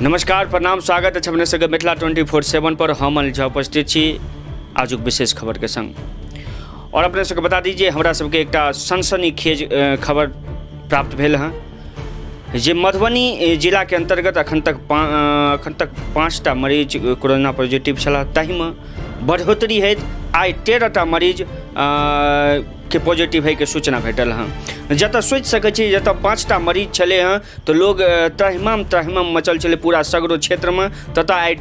नमस्कार, प्रणाम, स्वागत अछि अपने सबके मिथिला 24/7 पर। हम अनिल झा उपस्थित छी आजुक विशेष खबर के संग। और अपने सबके बता दीजिए हमरा सबके एकटा सनसनीखेज खबर प्राप्त भेल हँ जे मधुबनी जिला के अंतर्गत अखन तक 5टा मरीज कोरोना पॉजिटिव छलाह, ताहिमे बढ़ोतरी होइत आइ 13टा मरीज के पॉजिटिव है के सूचना भेटल हँ। जतऽ सोचि सकै छी जतऽ 5टा मरीज छलै हँ तऽ लोग त्राहिमाम त्राहिमाम मचल छलै पूरा सगरो क्षेत्रमे, ततऽ आइ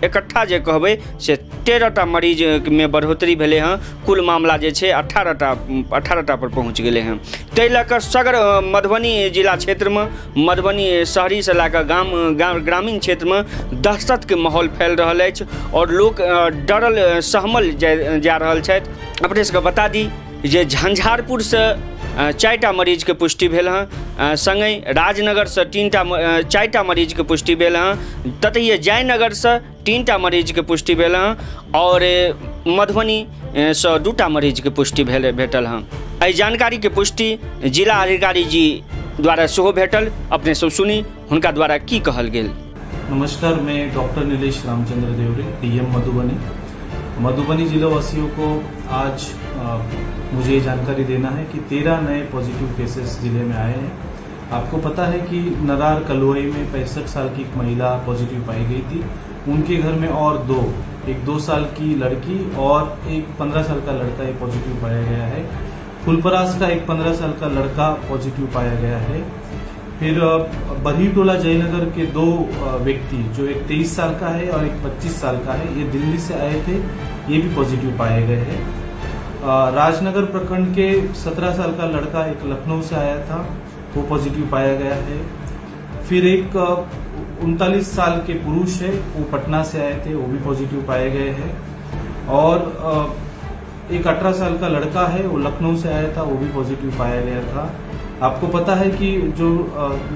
इकट्ठा जे कहबै से 13टा मरीजमे बढ़ोतरी भेलै हँ। कुल मामला जे छै 18टा पर पहुँच गेलै हँ। ताहि लऽ कऽ सगर मधुबनी जिला क्षेत्रमे, मधुबनी शहरीसँ लए कऽ गाम ग्रामीण क्षेत्रमे दहशतके माहौल फैल रहल अछि और लोक डरल सहमल जा रहल छथि। अपने सबके बता दी जे झंझारपुरसँ 4टा मरीजके पुष्टि भेल हँ, सङ्गहि राजनगरसँ 4टा मरीजके पुष्टि भेल हँ, ततहिए जयनगरसँ 3टा मरीजके पुष्टि भेल हँ और मधुबनीसँ 2टा मरीजके पुष्टि भेटल हँ। एहि जानकारीके पुष्टि जिला अधिकारी जी द्वारा सेहो भेटल। अपने सब सुनी हुनका द्वारा की कहल गेल। नमस्कार, मैं डॉक्टर नीलेश रामचंद्र देवरे, डीएम मधुबनी। मधुबनी जिला वासियों को आज मुझे ये जानकारी देना है कि 13 नए पॉजिटिव केसेस जिले में आए हैं। आपको पता है कि नरार कलुआई में 65 साल की एक महिला पॉजिटिव पाई गई थी। उनके घर में और एक 2 साल की लड़की और एक 15 साल का लड़का ये पॉजिटिव पाया गया है। फुलपरास का एक 15 साल का लड़का पॉजिटिव पाया गया है। फिर बरहीटोला जयनगर के 2 व्यक्ति, जो एक 23 साल का है और एक 25 साल का है, ये दिल्ली से आए थे, ये भी पॉजिटिव पाए गए हैं। राजनगर प्रखंड के 17 साल का लड़का एक लखनऊ से आया था, वो पॉजिटिव पाया गया है। फिर एक 39 साल के पुरुष है, वो पटना से आए थे, वो भी पॉजिटिव पाए गए हैं। और एक 18 साल का लड़का है, वो लखनऊ से आया था, वो भी पॉजिटिव पाया गया था। आपको पता है कि जो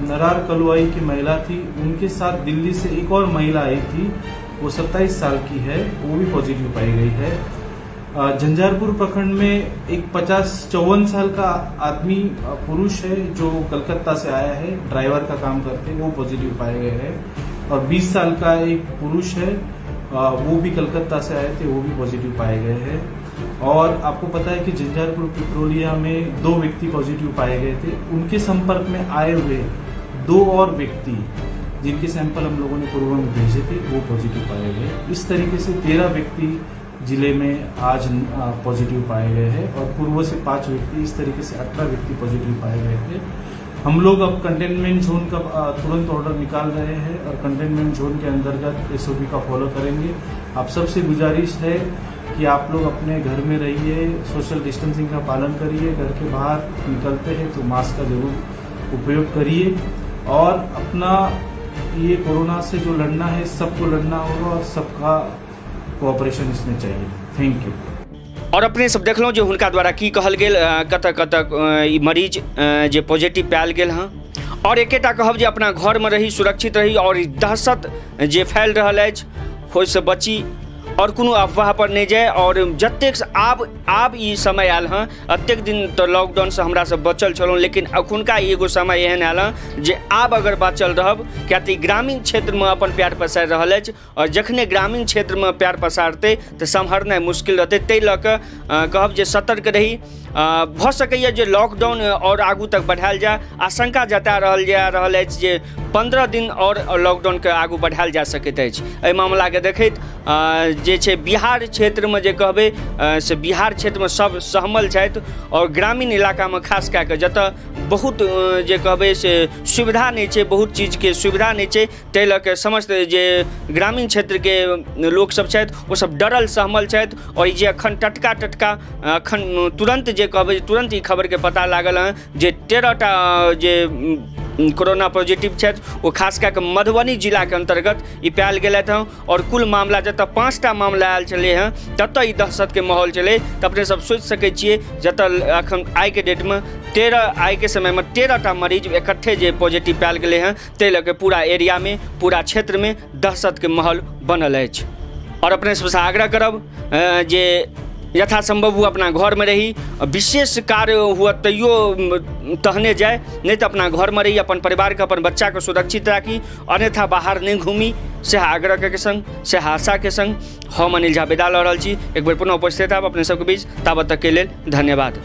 नरार कलुआई की महिला थी, उनके साथ दिल्ली से एक और महिला आई थी, वो 27 साल की है, वो भी पॉजिटिव पाई गई है। झंझारपुर प्रखंड में एक 54 साल का आदमी पुरुष है, जो कलकत्ता से आया है, ड्राइवर का काम करते, वो पॉजिटिव पाए गए हैं। और 20 साल का एक पुरुष है, वो भी कलकत्ता से आए थे, वो भी पॉजिटिव पाए गए हैं। और आपको पता है कि झंझारपुर पिपरोलिया में 2 व्यक्ति पॉजिटिव पाए गए थे। उनके संपर्क में आए हुए 2 और व्यक्ति जिनके सैंपल हम लोगों ने पूर्व में भेजे थे, वो पॉजिटिव पाए गए। इस तरीके से 13 व्यक्ति जिले में आज पॉजिटिव पाए गए हैं और पूर्व से 5 व्यक्ति, इस तरीके से 18 व्यक्ति पॉजिटिव पाए गए थे। हम लोग अब कंटेनमेंट जोन का तुरंत ऑर्डर निकाल रहे हैं और कंटेनमेंट जोन के अंतर्गत एसओपी का फॉलो करेंगे। आप सबसे गुजारिश है कि आप लोग अपने घर में रहिए, सोशल डिस्टेंसिंग का पालन करिए, घर के बाहर निकलते हैं तो मास्क का जरूर उपयोग करिए और अपना ये कोरोना से जो लड़ना है सबको लड़ना होगा और सबका कोऑपरेशन इसमें चाहिए। Thank you. और अपने सब देखलहुँ जे हुनका द्वारा की कहल गेल, कतऽ कतऽ ई मरीज जे पॉजिटिव पायल गेल हँ। और एकेटा कहब जे अपना घरमे रही, सुरक्षित रही और दहशत जे फैल रहल अछि ओहिसँ बची और कोनो अफवाह पर नहि जाय। और जतेक आब ई समय आयल हँ, एतेक दिन तऽ लॉकडाउनसँ हमरा सब बचल छलहुँ, लेकिन अखुनका एगो समय एहन आयल हँ जे आब अगर बचल रहब, किया तऽ ग्रामीण क्षेत्रमे अपन पैर पसारि रहल अछि और जखने ग्रामीण क्षेत्रमे पैर पसारतै तऽ सम्हरनाइ मुश्किल रहतै। ताहि लऽ कऽ कहब जे सतर्क रही। भऽ सकैए जे लॉकडाउन और आगू तक बढ़ायल जाय। आशंका जता रहल जा रहल अछि जे 15 दिन और लॉकडाउनके आगू बढ़ायल जा सकैत अछि। एहि मामलाके देखैत जे छै बिहार क्षेत्रमे जे कहबै से बिहार क्षेत्रमे सब सहमल छथि और ग्रामीण इलाकामे खास कए कऽ जतऽ बहुत जे कहबै से सुविधा नहि छै, बहुत चीजके सुविधा नहि छै, ताहि लऽ कऽ समस्त जे ग्रामीण क्षेत्रके लोकसब छथि ओसब डरल सहमल छथि। और ई जे अखन टटका टटका अखन तुरन्त जे कहबै तुरन्त ई खबरके पता लागल हँ जे 13टा जे कोरोना पॉजिटिव छथि ओ खास कए कऽ मधुबनी जिलाके अंतर्गत ई पायल गेलथि हँ। और कुल मामला जतऽ 5टा मामला आयल छलै हँ ततऽ ई दहशतके माहौल छलै। तऽ अपने सब सोचि सकै छियै जतऽ अखन आइके डेटमे आइके समयमे 13टा मरीज इकट्ठे जे पॉजिटिव पायल गेलै हँ, ताहि लऽ कऽ पूरा एरियामे पूरा क्षेत्रमे दहशतके माहौल बनल अछि। और अपने सबसँ आग्रह करब जे यथासंभव हुए अपना घरमे रही, विशेष कार्य हुए तैयो तहने जाय, नहीं तो अपना घरमे रही, अपन परिवारके अपन बच्चाके सुरक्षित राखी, अन्यथा बाहर नहीं घूमी। सएह आग्रहके संग, सएह आशाके संग हम अनिल झा विदा लऽ रहल छी। एक बेर पुनः उपस्थित आब अपने सबके बीच, ताबत तकके लेल धन्यवाद।